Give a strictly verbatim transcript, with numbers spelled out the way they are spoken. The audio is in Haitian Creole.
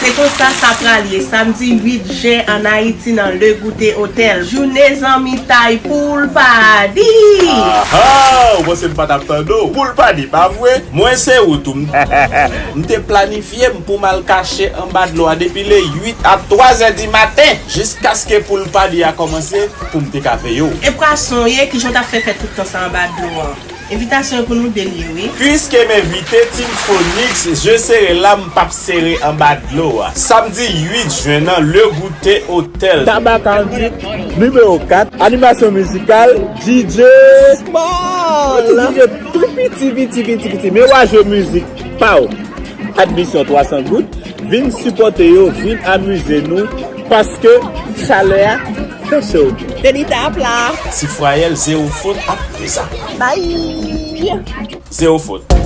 Se konsa sa pral ye, samdi uit jen ann Ayiti nan Le Goûter Hotel. Jounen zanmitay Poul Padi! Aha! Ou panse m pa t ap tande w? Poul Padi, pa vre? Mwen se ou tou. M te planifye m pou m al kache anba dlo a depi le uit a twa zè di maten, jiskaske Poul Padi a kòmanse pou m te ka veye w. E pwason ye, kijan w t ap fè fè tout tan sa anba dlo an? Envitasyon yo pou nou de l ye, wi. Piske m envite Team Phoenix, je sere la, m p ap sere anba dlo a. Samdi uit jen nan Le Goûter Hotel. Taba Kandjik, nimewo kat, animasyon mizikal, D J Small. Yon ti D J tou piti, piti, piti, piti. Men w a jwe mizik pa w. Admisyon twa san goud. Vin sipòte yo, vin amize nou, paske chalè a fè cho. Delita ap la. Si Fwayèl, Zewo Fot ap fè sa. Bay! Zewo Fot.